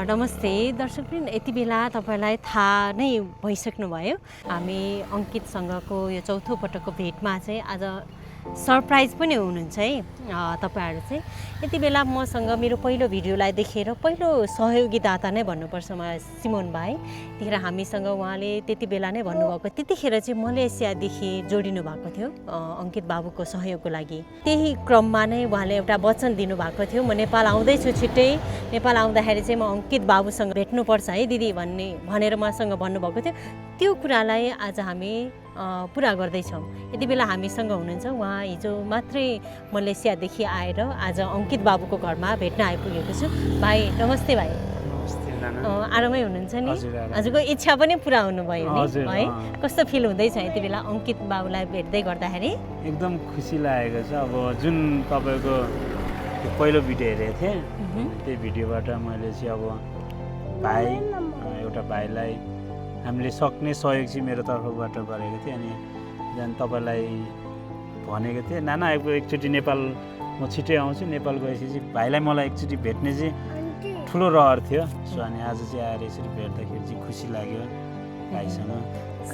नमस्ते दर्शकवृन्द, यति बेला तपाईँलाई थाहा नै भइसक्नुभयो हामी अङ्कितसँगको यो चौथो पटकको भेटमा चाहिँ आज सरप्राइज पनि हुनुहुन्छ है तपाईँहरू चाहिँ। यति बेला मसँग मेरो पहिलो भिडियोलाई देखेर पहिलो सहयोगीदाता नै भन्नुपर्छ मलाई सिमोन भाइ। त्यतिखेर हामीसँग उहाँले त्यति बेला नै भन्नुभएको, त्यतिखेर चाहिँ मलेसियादेखि जोडिनु भएको थियो अङ्कित बाबुको सहयोगको लागि। त्यही क्रममा नै उहाँले एउटा वचन दिनुभएको थियो, म नेपाल आउँदैछु छिट्टै, नेपाल आउँदाखेरि चाहिँ म अङ्कित बाबुसँग भेट्नुपर्छ है दिदी भनेर मसँग भन्नुभएको थियो। त्यो कुरालाई आज हामी पुरा गर्दैछौँ। यति बेला हामीसँग हुनुहुन्छ उहाँ, हिजो मात्रै मलेसियादेखि आएर आज अङ्कित बाबुको घरमा भेट्न आइपुगेको छु। भाइ नमस्ते। भाइ आरामै हुनुहुन्छ नि? हजुरको इच्छा पनि पुरा हुनुभयो नि है? कस्तो फिल हुँदैछ यति बेला अङ्कित बाबुलाई भेट्दै गर्दाखेरि? एकदम खुसी लागेको छ। अब जुन तपाईँको पहिलो भिडियो हेरेको थिएँ, त्यो भिडियोबाट मैले चाहिँ अब एउटा भाइलाई हामीले सक्ने सहयोग चाहिँ मेरो तर्फबाट गरेको थिएँ। अनि झन् तपाईँलाई भनेको थिएँ, नाना एकचोटि नेपाल म छिट्टै आउँछु, नेपाल गएपछि भाइलाई मलाई एकचोटि भेट्ने चाहिँ ठुलो रहर थियो। सो अनि आज चाहिँ आएर यसरी भेट्दाखेरि चाहिँ खुसी लाग्यो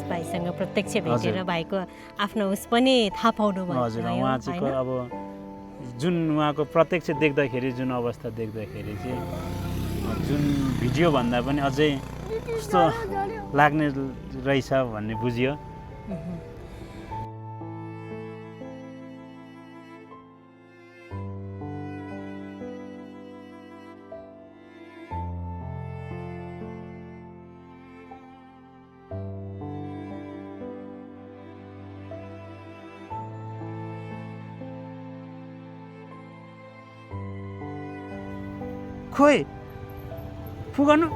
भाइसँग प्रत्यक्ष भेटेर भाइको आफ्नो उस पनि थाहा पाउनु भयो। हजुर, उहाँ चाहिँ अब जुन उहाँको प्रत्यक्ष देख्दाखेरि जुन अवस्था देख्दाखेरि चाहिँ जुन भिडियो भन्दा पनि अझै कस्तो लाग्ने रहेछ भन्ने बुझ्यो। खोइ पुगनु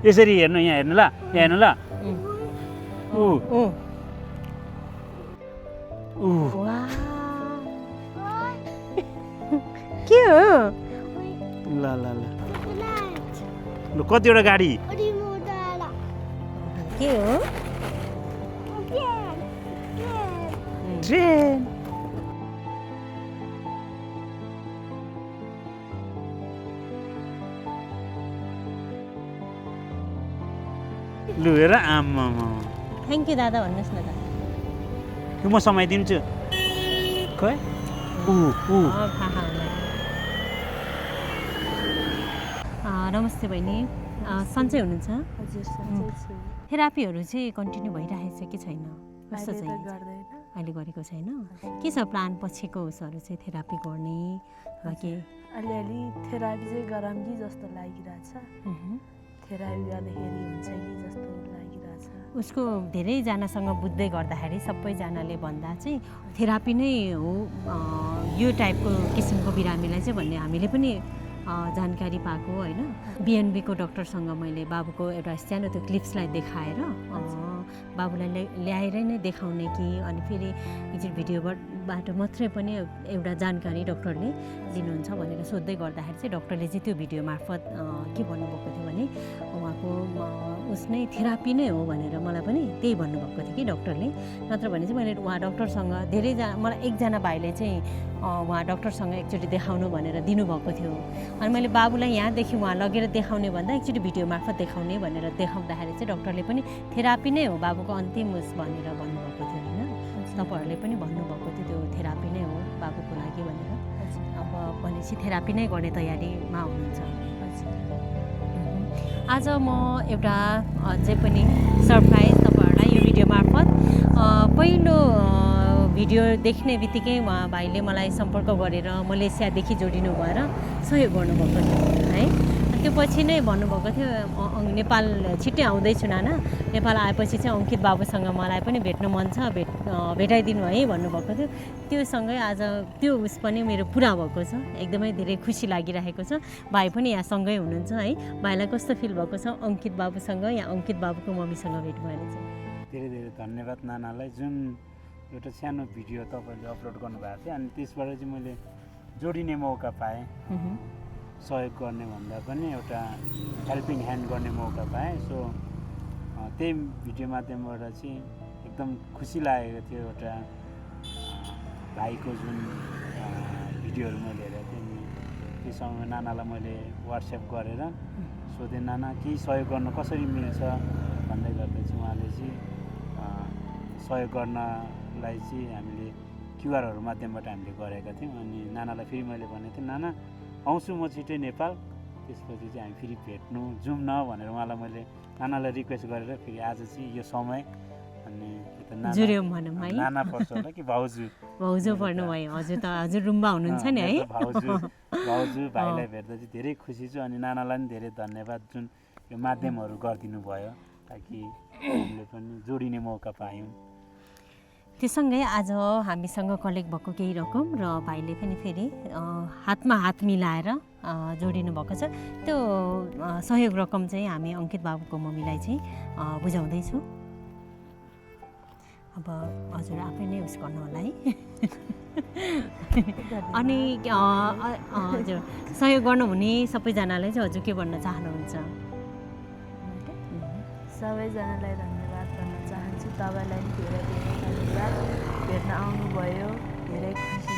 यसरी हेर्नु, यहाँ हेर्नु ल, यहाँ हेर्नु ल। के हो? ल ल ल कतिवटा गाडी के हो? ट्रेन। लु हेर, आम्मा थ्याङ्क यू दादा भन्नुहोस् न त। म समाइदिन्छु। खोइ नमस्ते बहिनी, सन्चै हुनुहुन्छ? हजुर सन्चै छु। थेरापीहरू चाहिँ कन्टिन्यू भइरहेको छ कि छैन? कस्तो चाहिँ अहिले गरेको छैन? के छ प्लान पछिको उसहरू चाहिँ थेरापी गर्ने के? अलिअलि थेरापी चाहिँ गरौँ कि जस्तो लागिरहेछ। थेरापी गर्दाखेरि हुन्छ कि जस्तो लागिरहेछ। उसको धेरैजनासँग बुझ्दै गर्दाखेरि सबैजनाले भन्दा चाहिँ थेरापी नै हो यो टाइपको किसिमको बिरामीलाई चाहिँ भन्ने हामीले पनि जानकारी पाएको होइन। बिएनबीको डक्टरसँग मैले बाबुको एउटा सानो त्यो क्लिप्सलाई देखाएर बाबुलाई ल्याएर नै देखाउने कि अनि फेरि एकचोटि भिडियोबाट मात्रै पनि एउटा जानकारी डक्टरले दिनुहुन्छ भनेर सोध्दै गर्दाखेरि चाहिँ डक्टरले चाहिँ त्यो भिडियो मार्फत के भन्नुभएको थियो भने उहाँको उस नै थेरापी नै हो भनेर मलाई पनि त्यही भन्नुभएको थियो कि डक्टरले। नत्र भने चाहिँ मैले उहाँ डक्टरसँग मलाई एकजना भाइले चाहिँ उहाँ डक्टरसँग एकचोटि देखाउनु भनेर दिनुभएको थियो। अनि मैले बाबुलाई यहाँदेखि उहाँ लगेर देखाउने भन्दा एकचोटि भिडियो मार्फत देखाउने भनेर देखाउँदाखेरि चाहिँ डक्टरले पनि थेरापी नै हो बाबुको अन्तिम उस भनेर भन्नुभएको थियो होइन। तपाईँहरूले पनि भन्नुभएको थियो त्यो थेरापी नै हो बाबुको लागि भनेर। अब भनेपछि थेरापी नै गर्ने तयारीमा हुनुहुन्छ। आज म एउटा अझै पनि सरप्राइज तपाईँहरूलाई यो भिडियो मार्फत पहिलो भिडियो देख्ने बित्तिकै उहाँ भाइले मलाई सम्पर्क गरेर मलेसियादेखि जोडिनु भएर सहयोग गर्नुभएको थियो है। त्यो पछि नै भन्नुभएको थियो नेपाल छिट्टै आउँदैछु नाना, नेपाल आएपछि चाहिँ अङ्कित बाबुसँग मलाई पनि भेट्नु मन छ, भेटाइदिनु है भन्नुभएको थियो। त्योसँगै आज त्यो उस पनि मेरो पुरा भएको छ। एकदमै धेरै खुसी लागिरहेको छ। भाइ पनि यहाँ सँगै हुनुहुन्छ है। भाइलाई कस्तो फिल भएको छ अङ्कित बाबुसँग, यहाँ अङ्कित बाबुको मम्मीसँग भेट भएर चाहिँ? धेरै धेरै धन्यवाद नानालाई। जुन एउटा सानो भिडियो तपाईँले अपलोड गर्नुभएको थियो अनि त्यसबाट चाहिँ मैले जोडिने मौका पाएँ। सहयोग गर्ने भन्दा पनि एउटा हेल्पिङ ह्यान्ड गर्ने मौका पाएँ। सो त्यही भिडियो माध्यमबाट चाहिँ एकदम खुसी लागेको थियो। एउटा भाइको जुन भिडियोहरू मैले हेरेको थिएँ नि, त्यो समयमा नानालाई मैले वाट्सएप गरेर सोधेँ, नाना केही सहयोग गर्न कसरी मिल्छ भन्दै गर्दा चाहिँ उहाँले चाहिँ सहयोग गर्नलाई चाहिँ हामीले क्युआरहरू माध्यमबाट हामीले गरेका थियौँ। अनि नानालाई फेरि मैले भनेको थिएँ, नाना आउँछु म छिटै नेपाल, त्यसपछि चाहिँ हामी फेरि भेट्नु जाउँ न भनेर उहाँलाई मैले नानालाई रिक्वेस्ट गरेर फेरि आज चाहिँ यो समय अनि जुर्यौँ भनौँ है। नाना पर्छ होला कि भाउजू भाउजू पर्नुभयो, हजुर त हजुर रुम्बा हुनुहुन्छ नि है। भाउजू भाइलाई भेट्दा चाहिँ धेरै खुसी छु। अनि नानालाई पनि धेरै धन्यवाद जुन यो माध्यमहरू गरिदिनु भयो ताकि हामीले पनि जोडिने मौका पायौँ। त्योसँगै आज हामीसँग कलेक्ट भएको केही रकम र भाइले पनि फेरि हातमा हात मिलाएर जोडिनु भएको छ। त्यो सहयोग रकम चाहिँ हामी अङ्कित बाबुको मम्मीलाई चाहिँ बुझाउँदैछौँ। अब हजुर आफै नै उस गर्नु होला है। अनि हजुर सहयोग गर्नुहुने सबैजनालाई चाहिँ हजुर के भन्न चाहनुहुन्छ? सबैजनालाई धन्यवाद भन्न चाहन्छु। तपाईँलाई पनि धेरै धेरै धन्यवाद। भेट्न आउनुभयो, धेरै खुसी